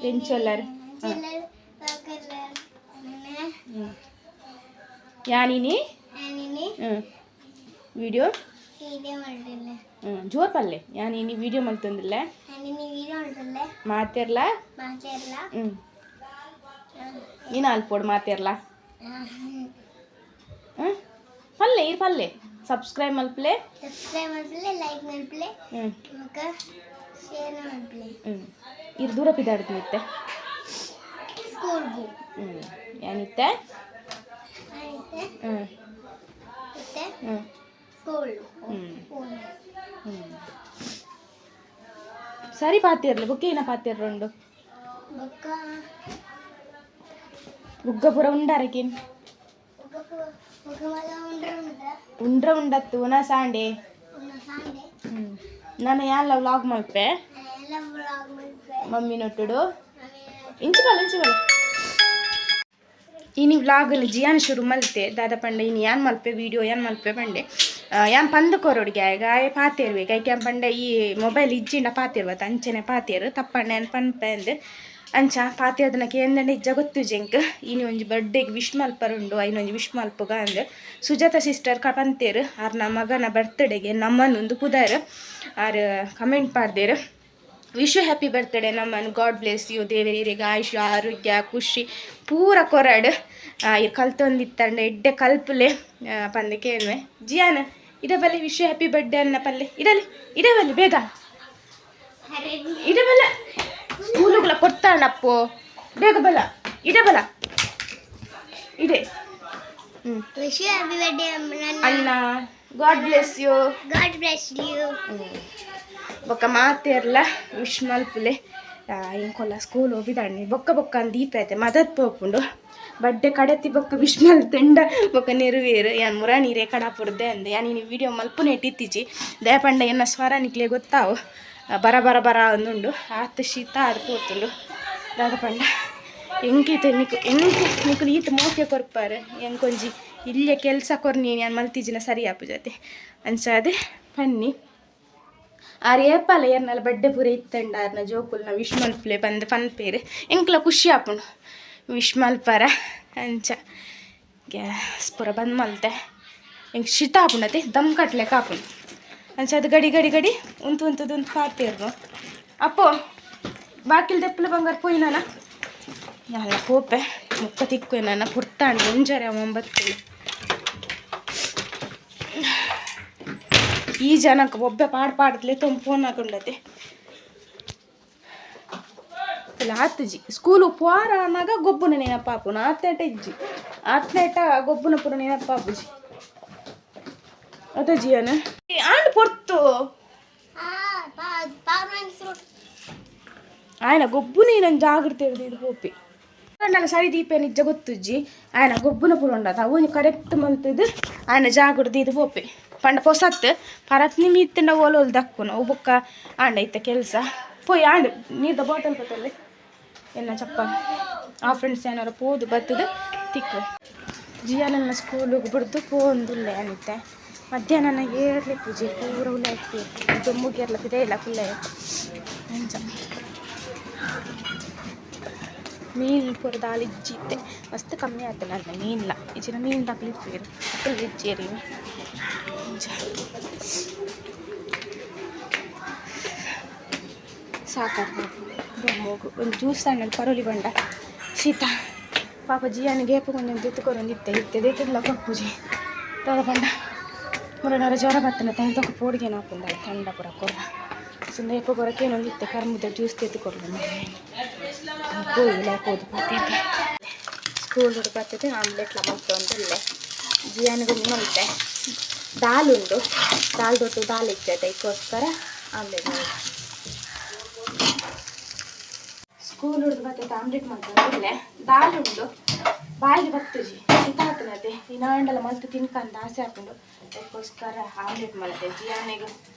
ಎಂಚೊಲ್ಲರ್ ಯಾನಿನಿ video ಜೋರ್ ಪಲ್ಲೆ ಯಾನಿನಿ video ಮಲ್ತೊಂದಿಲ್ಲ ಮಾತೆರ್ಲ ನೀನು ಅಲ್ಪೋಡು ಮಾತೆರ್ಲ ಪಲ್ಲೆ ಇರ್ ಪಲ್ಲೆ ಸಬ್ಸ್ಕ್ರೈಬ್ ಮಲ್ಪಲೆ ಸಬ್ಸ್ಕ್ರೈಬ್ ಮಲ್ಪಲೆ ಲೈಕ್ ಮಲ್ಪಲೆ ಬೊಕ ಶೇರ್ ಮಲ್ಪಲೆ ಇರ್ ದೂರ ಪಿದಾಡ್ದು ನಿತ್ತೆ ಸ್ಕೂಲ್ ಗು ಯಾನಿತ್ತೆ ಆಯ್ತೆ ಮತ್ತೆ ಸ್ಕೂಲ್ ಸರಿ ಪಾತಿರ್ಲಿ ಬೊಕ್ಕ ಏನ ಪಾತಿರ್ರುಂಡು ಬೊಕ ಬುಗ್ಗ ಪೂರ ಉಂಡಾರಕಿನ್ ಬೊಕ ಮಲ್ಲ ಉಂಡ್ರ ಉಂಡ ಉಂಡ್ರ ಉಂಡತ್ತು ಉನ ಸಾಂಡೆ ಉನ್ನ ಸಾಂಡೆ ನಾನು ಯಾನ್ಲ ವ್ಲಾಗ್ ಮಲ್ಪೆ ಎಲ್ಲ ವ್ಲಾಗ್ ಮಲ್ಪೆ ಮಮ್ಮಿ ನೊಟ್ಟುಡು ಇಂಚು ಬಲ್ಲ ಇಂಚು ಬಲ್ಲ ಇನಿ ವ್ಲಾಗ್ನ ಜಿಯಾನ್ ಶುರು ಮಲ್ತೆ ದಾದ ಪಂಡೆ ಇನಿ ಯಾನ್ ಮಲ್ಪೆ ವೀಡಿಯೋ ಯಾನ್ ಮಲ್ಪೆ ಪಂಡೆ ಯಾನ್ ಪಂದ್ ಕೊರೊಡಿಗೆ ಆಯಗ ಆಯೆ ಪಾತೆರ್ಬೇಕು ಐಕೆ ಪಂಡೆ ಈ ಮೊಬೈಲ್ ಇಜ್ಜಿಂಡ ಪಾತಿರ್ವತ್ತ ಅಂಚನೆ ಪಾತೇರು ತಪ್ಪಂಡೆ ಯಾನ್ ಪನ್ಪೆ ಅಂದ್ ಅಂಚ ಪಾತೆರ್ದನ ಕೇಂದಂಡೆ ಇಜ್ಜ ಗೊತ್ತು ಜೆಂಕ್ ಇನಿ ಒಂಜಿ ಬರ್ಡೇಗೆ ವಿಶ್ ಮಲ್ಪರುಂಡು ಐನೊಂಜಿ ಒಂಜಿ ವಿಶ್ ಮಲ್ಪುಗ ಅಂದ್ ಸುಜಾತ ಸಿಸ್ಟರ್ ಕ ಪಂತೇರು ಆರ್ನ ಮಗನ ಬರ್ತ್ಡೇಗೆ ನಮ್ಮನೊಂದು ಪುದರ್ ಆರ್ ಕಮೆಂಟ್ ಪಾಡ್ದೇರು wish you happy birthday Naman god bless you ದೇವರಿಗೆ ಆಯುಷ್ಯ ಆರೋಗ್ಯ ಖುಷಿ ಪೂರ ಕೊರಡ್ ಇರ್ ಕಲ್ತೊಂದಿತ್ತಂಡ ಎಡ್ಡೆ ಕಲ್ಪುಲೆ ಪಂದಕ್ಕೆ ಏನ್ವೆ ಜಿಯಾನ ಇಡ ಬಲ್ಲೆ ವಿಶ್ you happy birthday ಅನ್ನ ಪಲ್ಲೆ ಇಡಲಿ ಇಡ ಬಲ್ಲೆ ಬೇಗ ಇಡ ಬಲ್ಲ ಸ್ಕೂಲುಗಳ ಕೊಡ್ತಾಣಪ್ಪು ಬೇಗ ಬಲ್ಲ ಇಡ ಬಲ್ಲ ಇಡೆ ವಿಶ್ you happy birthday ಅಣ್ಣ God bless you God bless you ಬೊಕ್ಕ ಮಾತೆರ್ಲ ವಿಶ್ ಮಲ್ಪುಲೆ ಇಂಕೊಲ್ಲ ಸ್ಕೂಲ್ ಹೋಗಿದಾಣಿ ಬೊಕ್ಕ ಬೊಕ್ಕ ಅಂದ್ ದೀಪ ಐತೆ ಮದತ್ ಪೋಪುಂಡು ಬಡ್ಡೆ ಕಡೆತಿ ಬೊಕ್ಕ ವಿಶ್ ಮಲ್ತುಂಡ ಬೊಕ್ಕ ನೆರವೇರು ಯಾನ್ ಮುರ ನೀರೇ ಕಡಾಪುರ್ದೆ ಅಂದೆ ಯಾನ್ ಇನಿ ವೀಡಿಯೋ ಮಲ್ಪುನೆ ಇತ್ತಿಜ್ಜಿ ದಯಪಂಡ ಎನ್ನ ಸ್ವರ ನಿಕ್ಲೆ ಗೊತ್ತಾವು ಬರ ಬರ ಬರ ಅಂದುಂಡು ಆತ್ ಶೀತ ಆದ್ ಪೋತುಂಡು ದಾದ ಪಂಡ ಎಂಕೈತೆ ನಿಕು ಎಂಕ್ ನಿಕುಲು ಈತ್ ಮೋಕೆ ಕೊರ್ಪಾರು ಎಂಕೊಂಜಿ ಇಲ್ಲೇ ಕೆಲಸ ಕೊರ್ನಿ ಯಾನ್ ಮಲ್ತಿಜಿನ ಸರಿ ಆಪು ಜೊತೆ ಅಂಚಾದ್ ಪನ್ನಿ ಆರ್ ಏಪಾಲ ಏರ್ನಲ ಬಡ್ಡೆ ಪೂರ ಇತ್ತಂಡ ಆರ್ನ ಜೋಕುಲ್ನ ವಿಶ್ ಮಲ್ಪುಲೆ ಪಂದ್ ಪನ್ಪೇರು ಎಂಕ್ಲ ಖುಷಿ ಆಪುಂಡು ವಿಶ್ ಮಲ್ಪರ ಅಂಚ ಗ್ಯಾಸ್ ಪೂರ ಬಂದ್ ಮಲ್ತೆ ಎಂಕ್ ಶೀತ ಆಪುಂಡತೆ ದಮ್ ಕಟ್ಲೆಕ್ಕ ಆಪುಂಡು ಅಂಚ ಅದು ಗಡಿ ಗಡಿ ಗಡಿ ಉಂತು ಉಂತುದು ಉಂತು ಪಾತೇರ್ನು ಅಪ್ಪೋ ಬಾಕಿಲ್ ದೆಪ್ಪಲ ಬಂಗಾರ ಪೋಯಿನಾನ ಯಾಲ ಪೋಪೆ ಮುಕ್ಕ ತಿಕ್ಕು ನನ್ನ ಪುರ್ತಾಂಡು ಒಂಜರೆ 9 ಈ ಜನಕ್ಕೆ ಒಬ್ಬೆ ಪಾಡ್ ಪಾಡ್ದಲೆ ತೊಂಬ ಫೋನ್ ಹಾಕೊಂಡತೆ ಇಲ್ಲ ಆತುಜಿ ಸ್ಕೂಲು ಪೋರ ಅನ್ನಾಗ ಗೊಬ್ಬುನ ನೆನಪಾಪುನ ಆತೇಟ ಇಜ್ಜಿ ಆತ್ನೇಟ ಗೊಬ್ಬುನ ಪೂರ ನೆನಪಾಪುಜಿ ಅದ ಜಿಯನ ಆಂಡ್ ಪೊರ್ತು ಆಯನ ಗೊಬ್ಬುನ ನನ್ನ ಜಾಗ್ರತೆ ಇದು ಪೋಪಿ ನನ್ನ ಸರಿ ದೀಪ ನಿಜ ಗೊತ್ತುಜ್ಜಿ ಆಯನ ಗೊಬ್ಬುನ ಪೂರ ಉಂಡತ ಅವು ಕರೆಕ್ಟ್ ಮಲ್ತದು ಆಯನ ಜಾಗ್ರತೆ ಇದು ಪೋಪಿ ಪಂಡ ಪೊಸತ್ ಪರತ್ ನಿಮಿತ್ತಂಡ ಓಲೋಲ್ ದಕ್ಕುನ ಅವು ಬೊಕ್ಕ ಆಂಡ ಇತ್ತ ಕೆಲಸ ಪೋಯ್ ಆಂಡ್ ನೀರ್ದ ಬಾಟಲ್ ಬತ್ತಲ್ಲಿ ಎನ್ನ ಚಪ್ಪ ಆ ಫ್ರೆಂಡ್ಸ್ ಏನಾರು ಪೋದು ಬತ್ತದು ತಿಕ್ಕು ಜಿಯಾನನ್ನ ಸ್ಕೂಲಿಗೆ ಬಿಡ್ದು ಪೋಂದುಲ್ಲೆ ಅನಿತೆ ಮಧ್ಯಾಹ್ನ ಏರ್ಲೆ ಪೂಜೆ ಪೂರ ಉಲ್ಲ ದೊಮ್ಮುಗೇರ್ಲ ಪಿದೆ ಇಲ್ಲ ಫುಲ್ಲ ಅಂಚ ಮೀನು ಪೂರ ದಾಲ್ ಇಜ್ಜಿ ಇತ್ತೆ ಮಸ್ತ್ ಕಮ್ಮಿ ಆಯ್ತು ನನ್ನ ಮೀನ್ಲ ಇಚ್ಚಿನ ಮೀನು ತಕ್ಲಿಪ್ಪೇರು ಅಕ್ಕಲು ಇಜ್ಜೇರಿ ಅಂಚ ಸಾಕಾಗ್ತದೆ ದೊಮ್ಮುಗು ಒಂದು ಜ್ಯೂಸ್ ತಣ್ಣಲ್ಲಿ ಪರೋಲಿ ಬಂಡ ಶೀತ ಪಾಪ ಜಿಯಾನಿಗೆ ಏಪ ಕೊಂಚ ದೆತ್ತುಕೊರೊಂದಿತ್ತೆ ಇತ್ತೆ ದೇತಿರ್ಲ ಕೊಪ್ಪುಜಿ ದಾದ ಪಂಡ ಮುರಡಾರ ಜ್ವರ ಬತ್ತನ ತೈತೊಕ ಪೋಡಿಗೆ ನಾಪುಂಡಾಳ ತಂಡ ಪೂರ ಕೊರ್ರ ಸುಂದ ಏಪ ಕೊರಕೇನೊಂದಿತ್ತೆ ಕರ್ಮುದ ಜ್ಯೂಸ್ ತೆತ್ತು ಕೊರ್ಲ ಪೋಯಿಲ್ಲ ಪೋದು ಪಾತೆ ಸ್ಕೂಲ್ ಬರ್ತದೆ ಆಮ್ಲೆಟ್ಲ ಮಲ್ತೊಂದುಲ್ಲೆ ಜಿಯಾನಿಗೆ ಮಲ್ತೆ ದಾಲ್ ಉಂಡು ದಾಲ್ ದೊಡ್ಡ ದಾಲ್ ಇಚ್ಚತೆ ಅದಕ್ಕೋಸ್ಕರ ಆಮ್ಲೆಟ್ ಮಲ್ತೆ ಸ್ಕೂಲ್ ಹುಡ್ದು ಬರ್ತೈತೆ ಆಮ್ಲೆಟ್ ಮಲ್ತೊಂದುಲ್ಲೆ ದಾಲ್ ಉಂಡು ಬಾಯಿಗೆ ಬತ್ತುಜಿ ಶೀತ ಆತನತೆ ಇನಾಂಡಲ ಮಲ್ತು ತಿನ್ಕಂತ ಆಸೆ ಆಪುಂಡು ಅದಕ್ಕೋಸ್ಕರ ಆಮ್ಲೆಟ್ ಮಲ್ತೆ ಜಿಯಾನಿಗೆ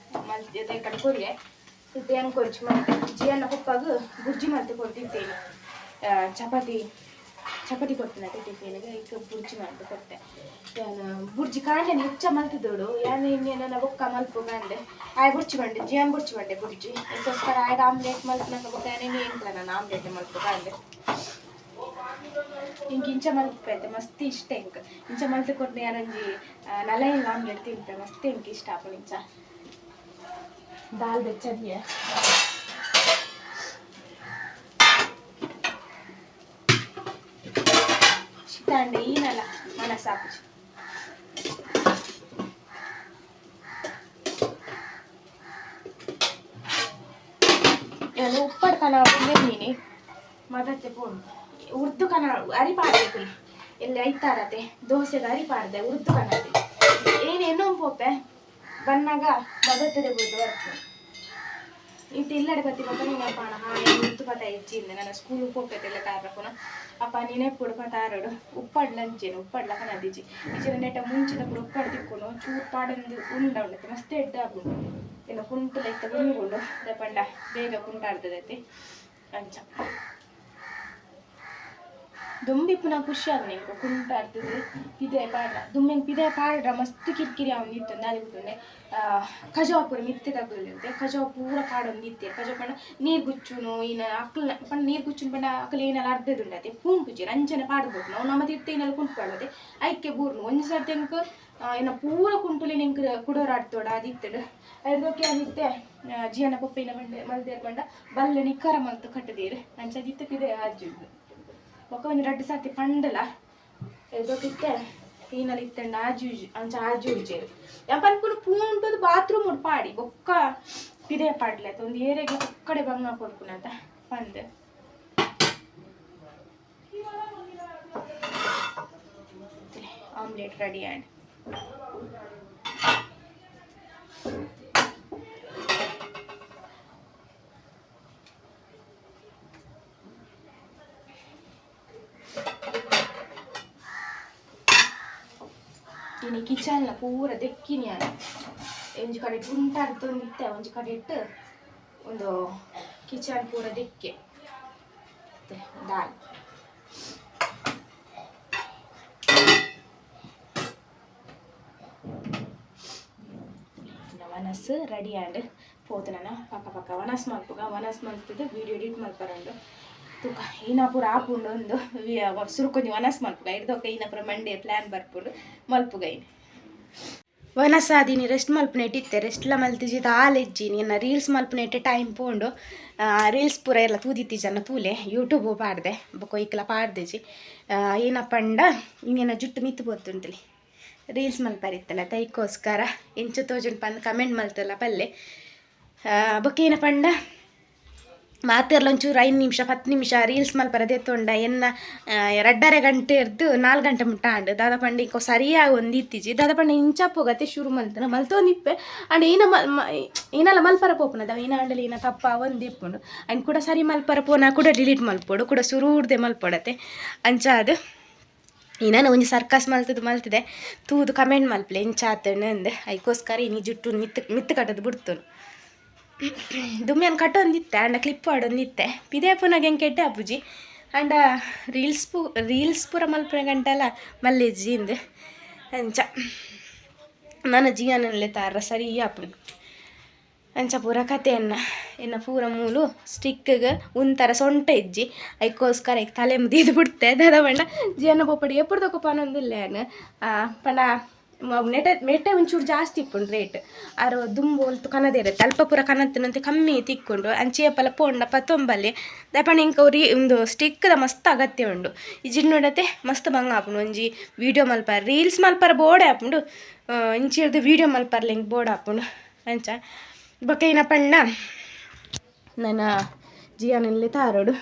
ಮಲ್ತೆ ಅದೇ ಕಡೆ ಕೊರಿಯೆ ಇತ್ತೆ ಕೊಂಚ ಮಲ್ತೆ ಜಿಯಾನ ಪಪ್ಪಾಗ ಬುರ್ಜಿ ಮಲ್ತೆ ಕೊಡ್ತಿದ್ದೇನೆ ಚಪಾತಿ ಚಪಾತಿ ಕೊಡ್ತೀನಿ ಟಿಫಿನ್ಗೆ ಈಗ ಬುರ್ಜಿ ಮಾಡ್ದು ಕೊಟ್ಟೆ. ಬುರ್ಜಿ ಕಾಂಡೆ ಹೆಚ್ಚ ಮಲ್ತಿದ್ದೋಡು ಯಾನ್ ಇನ್ನೇನ ಬೊಕ್ಕ ಮಲ್ಪು ಕಾಂಡೆ ಆಯ್ ಬುರ್ಚಿ ಬಂಡೆ ಜಿಯಾನ್ ಬುರ್ಚಿ ಬಂಡೆ ಬುರ್ಜಿ ಅದಕ್ಕೋಸ್ಕರ ಆಯ್ಗೆ ಆಮ್ಲೆಟ್ ಮಲ್ಪನಾಗ ಬೊಕ್ಕ ಏನೇನು ಏನಿಲ್ಲ ನಾನು ಆಮ್ಲೆಟ್ ಮಲ್ಪು ಕಾಂಡೆ. ಇಂಕ್ ಇಂಚ ಮಲ್ಪೈತೆ ಮಸ್ತ್ ಇಷ್ಟ ಇಂಕ್ ಇಂಚ ಮಲ್ತು ಕೊಡ್ನೆ ಯಾರಂಜಿ ನಲೈನ್ ಆಮ್ಲೆಟ್ ತಿಂತೆ ಮಸ್ತ್ ಇಂಕ್ ಇಷ್ಟ ಆಪುಂಡು ಇಂಚ. ದಾಲ್ ಬೆಚ್ಚದಿಯ ಶಿತಾಂಡೆ ಈನಲ್ಲ ಮನಸ್ಸಾಪುಜಿ. ನಾನು ಉಪ್ಪಡ್ ಕನ ನೀನೆ ಮದತ್ತೆ ಪೋಡು ಉರ್ದು ಕನ ಅರಿ ಪಾಡ್ದೆ ಎಲ್ಲಿ ಐತಾರತೆ ದೋಸೆಗೆ ಅರಿ ಪಾಡ್ದೆ ಉರ್ದು ಕನತೆ ಏನು ಏನೋ ಪೋಪೆ ಬನ್ನಾಗ ಮದತ್ತದೆ ಬುರ್ದು ಬರ್ತದೆ ಇಟ್ಟು ಇಲ್ಲಡೆ ಬತ್ತಿ ಬೊಕ್ಕ ನೀನು ಪಾಣ ಹಾಯ್ ಉರ್ದು ಪತ ಹೆಚ್ಚಿಂದ ನನ್ನ ಸ್ಕೂಲ್ ಪೋಪೆತೆಲ್ಲ ತಾರಪುನ ಅಪ್ಪ ನೀನೆ ಪುಡು ಪತಾರಡು ಉಪ್ಪಡ್ಲ ಅಂಚೇನು ಉಪ್ಪಡ್ಲ ಕನದಿಜಿ ಈಚಿನ ನೆಟ ಮುಂಚಿನ ಪುಡು ಉಪ್ಪಡ್ ತಿಕ್ಕೊಂಡು ಚೂರು ಪಾಡೊಂದು ಉಂಡ ಉಂಡತೆ ಮಸ್ತ್ ಎಡ್ಡ ಆಪುಂಡು ಇನ್ನು ಕುಂಟು ಲೈತ ಗುಂಗುಂಡು ಪಂಡ ಬೇಗ ಕುಂಟಾಡ್ತದೈತಿ ಅಂಚ ದುಂಬಿ ಪುನಃ ಖುಷಿ ಆಗ ನಿಂಗೆ ಕುಂಟಾಡ್ತದೆ ಪಿದೆ ಪಾಡ್ರ ದುಮ್ಮೆಂಗೆ ಪಿದೆ ಪಾಡ್ರ ಮಸ್ತ್ ಕಿರಿಕಿರಿ ಅವ್ನು ಇತ್ತು ಅದು ಗೊತ್ತುಂಡೆ ಖಜಾವ್ ಪೂರ ಮಿತ್ತೆ ತಗೊಳ್ಳಿರುತ್ತೆ ಖಜಾವ್ ಪೂರ ಪಾಡೊಂದು ಇತ್ತೆ ಖಜಾವ್ ಪಂಡ ನೀರು ಗುಚ್ಚುನು ಇನ್ನ ಅಕ್ಲ ಪಂಡ ನೀರು ಗುಚ್ಚುನು ಪಂಡ ಅಕ್ಲ ಏನೆಲ್ಲ ಅರ್ಧದುಂಡತೆ ಪೂಂಪುಜಿ ರಂಜನೆ ಪಾಡ್ಬೋದು ನಾವು ನಮ್ಮ ತಿರ್ತೆ ಏನೆಲ್ಲ ಕುಂಟು ಪಾಡೋದೆ ಐಕೆ ಬೂರ್ನು ಒಂಜಿ ಸರ್ತಿ ಎಂಕ್ ಏನ ಪೂರ ಕುಂಟುಲಿ ನಿಂಕ್ ಕುಡೋರಾಡ್ತೋಡ ಅದಿತ್ತಡು ಅರ್ಧಕ್ಕೆ ಅದಿತ್ತೆ ಜಿಯನ ಪೊಪ್ಪಿನ ಬಂಡೆ ಮಲ್ದೇರ್ ಬಂಡ ಬಲ್ಲೆ ನಿಕ್ಕರ ಮಲ್ತು ಕಟ್ಟದೀರು ಅಂಚ ಅದಿತ್ತೆ ಪಿದೆ ಆಜುಂಡು ಬೊಕ್ಕ ಒಂಜಿ ರಡ್ಡ್ ಸರ್ತಿ ಪಂಡಲ ಎದೊಕಿತ್ತೆ ಈನಲ ಇತ್ತಂಡ ಆಜು ಅಂಚ ಆಜು ಉಜ್ಜೇರು ಯಾನ್ ಪನ್ಪುನು ಪೂಂಟುದು ಬಾತ್ರೂಮ್ ಉಡ್ ಪಾಡಿ ಬೊಕ್ಕ ಪಿದೆ ಪಾಡ್ಲೆ ಒಂದು ಏರೆಗ್ ಒಕ್ಕಡೆ ಬಂಗ ಕೊಡ್ಪುನತ ಪಂದ್. ಆಮ್ಲೆಟ್ ರೆಡಿ ಆಂಡ್ ಇನಿ ಕಿಚನ್ನ ಪೂರ ದೆಕ್ಕಿನಿ ಯಾನ್ ಒಂಜಿ ಕಡೆ ಉಂಟಾಡ್ತೊಂದಿತ್ತೆ ಒಂಜಿ ಕಡೆ ಇಟ್ಟು ಒಂದು ಕಿಚನ್ ಪೂರ ದೆಕ್ಕೆ ದಾಲ್ ವನಸ್ ರೆಡಿ ಆಂಡ್ ಪೋತು ನಾನು ಪಕ್ಕ ಪಕ್ಕ ವನಸ್ ಮಲ್ಪುಗ ವನಸ್ ಮಲ್ತದ್ದು ವೀಡಿಯೋ ಎಡಿಟ್ ಮಲ್ಪರಂಡು ತುಕ ಈನ ಪೂರ ಆಪುಂಡು ಒಂದು ಸುರುಕೊಂಜಿ ವನಸ್ ಮಲ್ಪುಗ ಇರ್ದೊಕ್ಕ ಈನ ಪೂರ ಮಂಡೆ ಪ್ಲ್ಯಾನ್ ಬರ್ಪುಂಡು ಮಲ್ಪುಗ ಇನಿ ವನಸಾದಿನಿ ರೆಸ್ಟ್ ಮಲ್ಪುನೆಟ್ ಇತ್ತೆ ರೆಸ್ಟ್ಲ ಮಲ್ತಿಜಿ ದಾಲೆಜ್ಜಿ ನಿನ್ನ ರೀಲ್ಸ್ ಮಲ್ಪುನೆಟ್ ಟೈಮ್ ಪೋಂಡು ರೀಲ್ಸ್ ಪೂರ ಎಲ್ಲ ತೂದಿತ್ತಿ ಜನ ತೂಲೆ ಯೂಟ್ಯೂಬ್ ಪಾಡ್ದೆ ಬೊಕ್ಕ ಇಕ್ಲ ಪಾಡ್ದೆಜಿ ಏನಪ್ಪಂಡ ಇನ್ನೇನ ಜುಟ್ಟು ಮಿತ್ತು ಪೋತುಂಟಲಿ ರೀಲ್ಸ್ ಮಲ್ಪರಿತ್ತಲ್ಲ ತೈಕೋಸ್ಕರ ಇಂಚ ತೋಜುಂಡು ಪಂದ್ ಕಮೆಂಟ್ ಮಲ್ತಲ್ಲ ಪಲ್ಲೆ ಬೊಕ್ಕ ಏನಪಂಡ ಮಾತೆರ್ಲ ಒಂಚೂರು 5 ನಿಮಿಷ 10 ನಿಮಿಷ ರೀಲ್ಸ್ ಮಲ್ಪರ ದೆತ್ತೊಂಡ ಎನ್ನ 2.5 ಗಂಟೆ ಇರ್ದು 4 ಗಂಟೆ ಮುಟ್ಟ ಆಂಡ್ ದಾದ ಪಂಡ ಇಂಕೊ ಸರಿಯಾಗಿ ಒಂದು ಇತ್ತೀಚಿ ದಾದ ಪಂಡ ಇಂಚಪ್ಪೊಗತೆ ಶುರು ಮಲ್ತನ ಮಲ್ತೊಂದಿಪ್ಪೆ ಅಂಡ್ ಏನ ಏನಲ್ಲ ಮಲ್ಪರ ಪೋಪುನದ ಏನ ಆಂಡಲ ಏನ ತಪ್ಪ ಒಂದು ಇಪ್ಪುಂಡು ಅಂಡ್ ಕೂಡ ಸರಿ ಮಲ್ಪರ ಪೋನ ಕೂಡ ಡಿಲೀಟ್ ಮಲ್ಪೊಡು ಕೂಡ ಸುರೂರ್ದೆ ಮಲ್ಪೊಡತೆ ಅಂಚ ಅದು ಏನಾನ ಒಂಜಿ ಸರ್ಕಸ್ ಮಲ್ತದು ಮಲ್ತದೆ ತೂದು ಕಮೆಂಟ್ ಮಲ್ಪಲೆ ಇಂಚ ಆತಂಡು ಅಂದ್ ಐಕೋಸ್ಕರ ಇನಿ ಜುಟ್ಟು ಮಿತ್ತು ಮಿತ್ತು ಕಟ್ಟದು ಬಿಡ್ತುನು ದುಮ್ಮಿಯನ್ ಕಟ್ಟೊಂದಿತ್ತೆ ಅಂಡ ಕ್ಲಿಪ್ ಪಾಡೊಂದಿತ್ತೆ ಪಿದೆ ಪುನಗ ಎಂಕ್ ಎಡ್ಡೆ ಆಪುಜಿ ಅಂಡ ರೀಲ್ಸ್ ರೀಲ್ಸ್ ಪೂರ ಮಲ್ಪುನ ಗಂಟಲ ಮಲ್ಲೆಜ್ಜಿ ಇಂದ್ ಅಂಚ ನನ ಜಿಯಾನನ್ಲೆ ತಾರ ಸರಿ ಆಪುಂಡು ಅಂಚ ಪೂರ ಕತೆಯನ್ನ ಎನ್ನ ಪೂರ ಮೂಲು ಸ್ಟಿಕ್ಗ್ ಒಂಥರ ಸೊಂಟ ಇಜ್ಜಿ ಐಕೋಸ್ಕರ ಐಕ್ ತಲೆ ಮುದಿದು ಬಿಡ್ತೆ ದಾದ ಪಂಡ ಜಿಯನ್ನ ಪೋಪಡಿ ಎಪ್ಪುಡ್ದೊಕ ಪನೊಂದುಲ್ಲೆ ಯಾನ್ ಪಂಡ ನೆಟೆ ಮೆಟೆ ಒಂಚೂರು ಜಾಸ್ತಿ ಇಪ್ಪುಂಡು ರೇಟ್ ಆರು ದುಂಬು ಒಲ್ತು ಕನದಿರುತ್ತೆ ಅಲ್ಪ ಪೂರ ಕನತ್ತಿನಂತೆ ಕಮ್ಮಿ ತಿಕ್ಕೊಂಡು ಅಂಚೆ ಪೋಂಡ ಪತ್ತೊಂಬಲ್ಲಿ ದಾಯೆ ಇಂಕ ಉರಿ ಒಂದು ಸ್ಟಿಕ್ದ ಮಸ್ತ್ ಅಗತ್ಯ ಉಂಡು ಇಜಿಡ್ ನೋಡತೆ ಮಸ್ತ್ ಬಂಗ ಆಪುಂಡು ಒಂಜಿ ವೀಡಿಯೋ ಮಲ್ಪಾರ ರೀಲ್ಸ್ ಮಲ್ಪಾರ ಬೋರ್ಡ್ ಆಪುಂಡು ಇಂಚಿರ್ದು ವೀಡಿಯೋ ಮಲ್ಪಾರ್ಲ ಇಂಕ್ ಬೋರ್ಡ್ ಆಪುಂಡು ಅಂಚ ಬೊಕ್ಕ ಏನಪಂಡ ನನ್ನ ಜಿಯಾನಲ್ಲಿ ತಾರೋಡು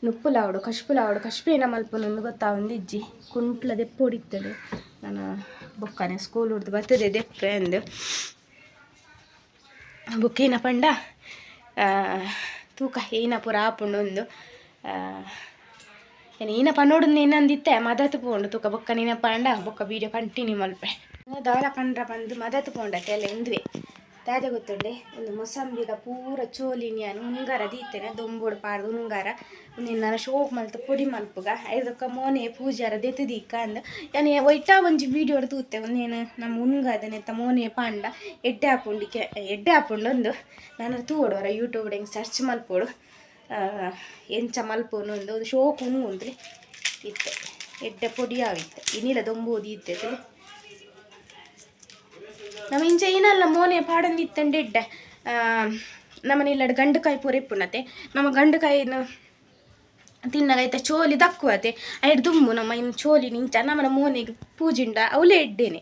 ನುಪ್ಪುಲಾವಡು ಕಶ್ಪುಲಾವಡು ಕಶ್ಪೇನ ಮಲ್ಪುನಂದು ಗೊತ್ತಾವಂದು ಇಜ್ಜಿ ಕುಂಟ್ಲ ದೆಪ್ಪು ಹೊಡಿತದೆ ನಾನು ಬೊಕ್ಕನೆ ಸ್ಕೂಲ್ ಹುಡ್ದು ಬರ್ತದೆ ದೆಪ್ಪೆ ಅಂದು ಬೊಕ್ಕ ಏನಪಂಡ ತೂಕ ಏನ ಪೂರ ಆಪುಂಡು ಒಂದು ಏನ ಪನೋಡು ಏನಂದಿತ್ತೆ ಮದತ್ ಪೋಂಡು ತೂಕ ಬೊಕ್ಕ ನೀನ ಪಂಡ ಬೊಕ್ಕ ವೀಡಿಯೋ ಕಂಟಿನ್ಯೂ ಮಲ್ಪೆ ದಾಲ ಪಂಡ್ರ ಬಂದು ಮದತ್ ಪೋಂಡತೆ ಅಲ್ಲ ಎಂದುವೆ ದಾದೆ ಗೊತ್ತುಂಡೆ, ಒಂದು ಮೊಸಂಬಿದ ಪೂರ ಚೋಲಿನಿ ಯಾನ್ ಉಂಗಾರ ದೀತೆನೆ ದೊಂಬುಡು ಪಾಡ್ದು ಉಂಗಾರ ಉಂದೆನ್ ಶೋಕ್ ಮಲ್ತ್ ಪೊಡಿ ಮಲ್ಪುಗ. ಐದೊಕ್ಕ ಮೋನೆ ಪೂಜಾರ ದೆತ್ತು ದೀಕ ಅಂದ್ ಯಾನ್ ಒಯ್ಟಾ ಒಂಜಿ ವೀಡಿಯೋಡ್ ತೂತೆ. ಉಂದೇನು ನಮ್ಮ ಉನ್ಗಾದ ನೆತ್ತ ಮೋನೆ ಪಾಂಡ ಎಡ್ಡೆ ಆಪುಂಡಿಕೆ, ಎಡ್ಡೆ ಆಪುಂಡು ಅಂದು. ನಾನು ತೂವೊಡು, ಹೊರ ಯೂಟ್ಯೂಬ್ ಹೆಂಗೆ ಸರ್ಚ್ ಮಲ್ಪೊಡು, ಎಂಚ ಮಲ್ಪುನು ಒಂದು. ಒಂದು ಶೋಕ್ ಉಂಗುಂದ್ಲಿ ಇತ್ತೆ ಎಡ್ಡೆ ಪೊಡಿ ಆವಿತ್ತೆ. ಇನಿಲ ದೊಂಬು ಇತ್ತೆ ನಮ್ಮ ಇಂಚ ಏನಲ್ಲ ಮೋನೆ ಪಾಡೊಂದಿತ್ತಂಡೆ ಎಡ್ಡೆ. ನಮ್ಮನೆ ಇಲ್ಲಡ್ ಗಂಡುಕಾಯಿ ಪೂರ ಇಪ್ಪುಂಡತೆ. ನಮ್ಮ ಗಂಡುಕಾಯಿನ ತಿನ್ನಗ ಐತ ಚೋಲಿ ದಕ್ಕುವತೆ. ಐಡ್ ದುಂಬು ನಮ್ಮ ಇನ್ನು ಚೋಲಿ ಇಂಚ ನಮ್ಮನ ಮೋನೆಗ್ ಪೂಜಿಂಡ ಅವಲೇ ಎಡ್ಡೇನೆ.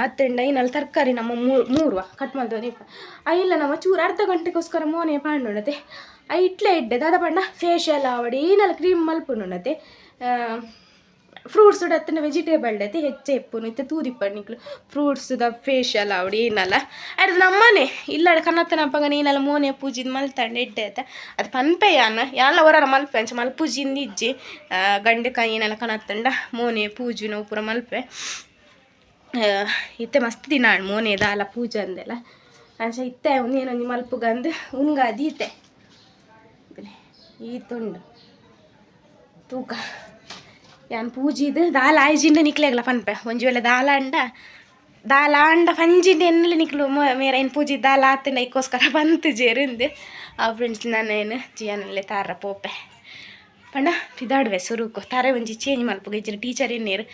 ಅತ್ತಂಡ ಐನಲ್ಲಿ ತರಕಾರಿ ನಮ್ಮ ಮೂರುವ ಕಟ್ ಮಲ್ತೊಂದು ಐಲ್ಲ ನಮ್ಮ ಚೂರು ಅರ್ಧ ಗಂಟೆಗೋಸ್ಕರ ಮೋನೆ ಪಾಂಡುಂಡತೆ. I ಇಟ್ಲೆ ಎಡ್ಡೆ. ದಾದ ಪಂಡ ಫೇಶಿಯಲ್ ಆವಡ್ ಏನಲ್ಲ ಕ್ರೀಮ್ ಮಲ್ಪುಂಡುಂಡತೆ. ಫ್ರೂಟ್ಸ್ ಅತ್ತಂಡ ವೆಜಿಟೇಬಲ್ ಡತೆ ಹೆಚ್ಚೆ ಇಪ್ಪುನು. ಇತ್ತೆ ತೂದಿಪ್ಪಡ್ ನಿಕ್ಲು ಫ್ರೂಟ್ಸ್ ದ ಫೇಶಿಯಲ್ ಆವಡ್ ಏನಲ್ಲ. ಅಡ್ದು ನಮ್ಮನೆ ಇಲ್ಲಡ ಕನತ್ತನಪ್ಪಗ ಏನಲ್ಲ ಮೋನೆ ಪೂಜಿದ್ ಮಲ್ತಂಡ ಎಡ್ಡೆ ಆತ. ಅದು ಪನ್ಪೆ ಯಾನ್ ಯಾನ್ಲ ಹೊರರ ಮಲ್ಪೆ, ಅಂಚ ಮಲ್ಪುಜಿಂದ್ ಇಜ್ಜಿ. ಗಂಡೆಕಾಯಿ ಏನೆಲ್ಲ ಕನತ್ತಂಡ ಮೋನೆ ಪೂಜುನ ಪೂರ ಮಲ್ಪೆ. ಇತ್ತೆ ಮಸ್ತ್ ದಿನ ಆಂಡ್ ಮೋನೆ ದಾಲ ಪೂಜೆ ಅಂದೆಲ್ಲ. ಅಂಚ ಇತ್ತೆ ಒಂದೇನೊಂಜಿ ಮಲ್ಪುಗಂದು ಉಂಗಾದೀತೆ ಈತುಂಡು ತೂಕ. ಯಾನ್ ಪೂಜಿದ್ ದಾಲ ಆಯ್ಜಿಂಡ ನಿಕ್ಲೆಗ್ಲ ಪನ್ಪೆ. ಒಂಜಿ ವೇಳೆ ದಾಲ ಅಂಡ ದಾಲ ಅಂಡ ಪಂಜಿಂಡ ಎನ್ನಲೆ ನಿಕ್ಲು ಮೇರ ಏನು ಪೂಜಿ ದಾಲ ಆತಂಡ ಐಕೋಸ್ಕರ ಬಂತು ಜೇರಿಂದು. ಆ ಫ್ರೆಂಡ್ಸ್, ನಾನು ಜಿಯಾನಲ್ಲೇ ತಾರ ಪೋಪೆ ಪಂಡ ಪಿದಾಡುವೆ. ಸುರುಕು ತಾರೆ ಒಂಜಿ ಚೇಂಜ್ ಮಲ್ಪುಗ. ಇಜ್ಜಿಡ ಟೀಚರ್ ಎನ್ನೇರು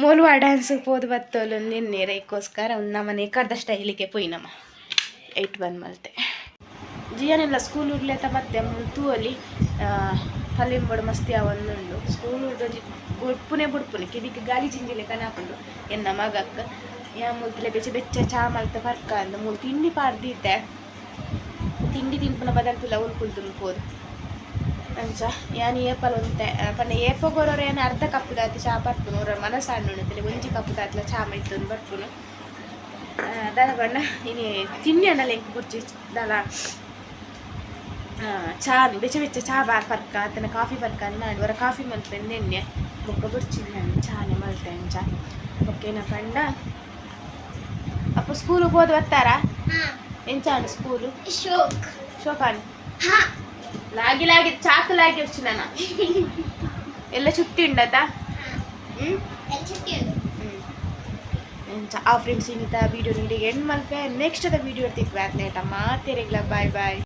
ಮೋಲುವ ಡ್ಯಾನ್ಸ್ ಪೋದು ಬತ್ತೋಲು ಎನ್ನೇರು. ಐಕೋಸ್ಕರ ಒಂದು ನಮ್ಮನೆ ಕರ್ದ ಸ್ಟೈಲಿಗೆ ಪೋಯಿ ನಮ್ಮ ಏಟ್ ಬಂದ್ ಮಲ್ತೆ. ಜಿಯಾನೆಲ್ಲ ಸ್ಕೂಲ್ ಉರ್ಲೇತ ಮತ್ತೆ ಮುಲ್ ತೂವಲಿ ಪಲ್ಲಿಂಬಡು ಮಸ್ತಿ ಆವೊಂದುಂಡು. ಸ್ಕೂಲ್ ಒಂಜಿ ಬುಡ್ಪುನೆ ಬುಡ್ಪುನೆ ಕಿವಿಕ್ ಗಾಲಿ ಜಿಂಜಿಲೆ ಕನಾಪುಂಡು ಎನ್ನ ಮಗಕ್. ಯಾ ಮುಲ್ತಲೆ ಬೆಚ್ಚ ಬೆಚ್ಚ ಚಾ ಮಲ್ತ ಪರ್ಕ ಅಂದ್ ಮೂಲು ತಿಂಡಿ ಪಾಡ್ದಿತ್ತೆ. ತಿಂಡಿ ತಿನ್ಪುನ ಬದಲ್ ತುಲ ಉಲ್ಕುಲ್ದುಂಡು ಪೋದು. ಅಂಚ ಯಾನ್ ಏಪಲ ಒಂತೆ ಪಂಡ ಏಪಗೊರೊರ ಏನ್ ಅರ್ಧ ಕಪ್ ದಾತಿ ಚಾ ಪರ್ಪುನು. ಒರ ಮನಸಾಂಡುಂಡು ಒಂಜಿ ಕಪ್ ದಾತ್ಲ ಚಾ ಮೈತೊಂದು ಬರ್ಪುನು. ದಾದ ಪಂಡ ಇನಿ ತಿಂಡಿ ಅಂಡಲ ಎಂಕ್ ಬೊರ್ಚಿ ದಾಲ ಚಾ ಬೆಚ್ಚ ಬೆಚ್ಚ ಚಾ ಬಾರ್ ಪರ್ಕ ಅತ್ತನ ಕಾಫಿ ಪರ್ಕ ಅಂದ್ ಒರ ಕಾಫಿ ಮಲ್ಪೆಂದು ಎಣ್ಣೆ ಬೊಕ್ಕ ಬೊರ್ಚಿ ನಾನು ಚಾನೆ ಮಲ್ತೆ. ಅಂಚ ಬೊಕ್ಕ ಪಂಡ ಅಪ್ಪ ಸ್ಕೂಲಿಗೆ ಹೋದ ಬರ್ತಾರ. ಎಂಚಾಂಡ್ ಸ್ಕೂಲು? ಶೋಕ್. ಶೋಕಾನ್ ಲಾಗಿ ಲಾಗಿ ಚಾಕು ಲಾಗಿ వచ్చినాನ ಎಲ್ಲ ಚುಟ್ಟಿ ಉಂಡತಾ? ಹ್ಮ್. ಎಲ್ಲ ಚುಟ್ಟಿ ಉಂಡು. ಎಂಚ ಆ ಫ್ರೆಂಡ್ಸ್, ಇನ್ನಿತ ವೀಡಿಯೋ ನಿಮಗೆ ಎಂಡ್ ಮಲ್ಪೆ. ನೆಕ್ಸ್ಟ್ ದ ವೀಡಿಯೋ ತಿಕ್ವೆ ಆತ್ನೇಟ ಮಾತೆರೆಗ್ಲ ಬಾಯ್ ಬಾಯ್.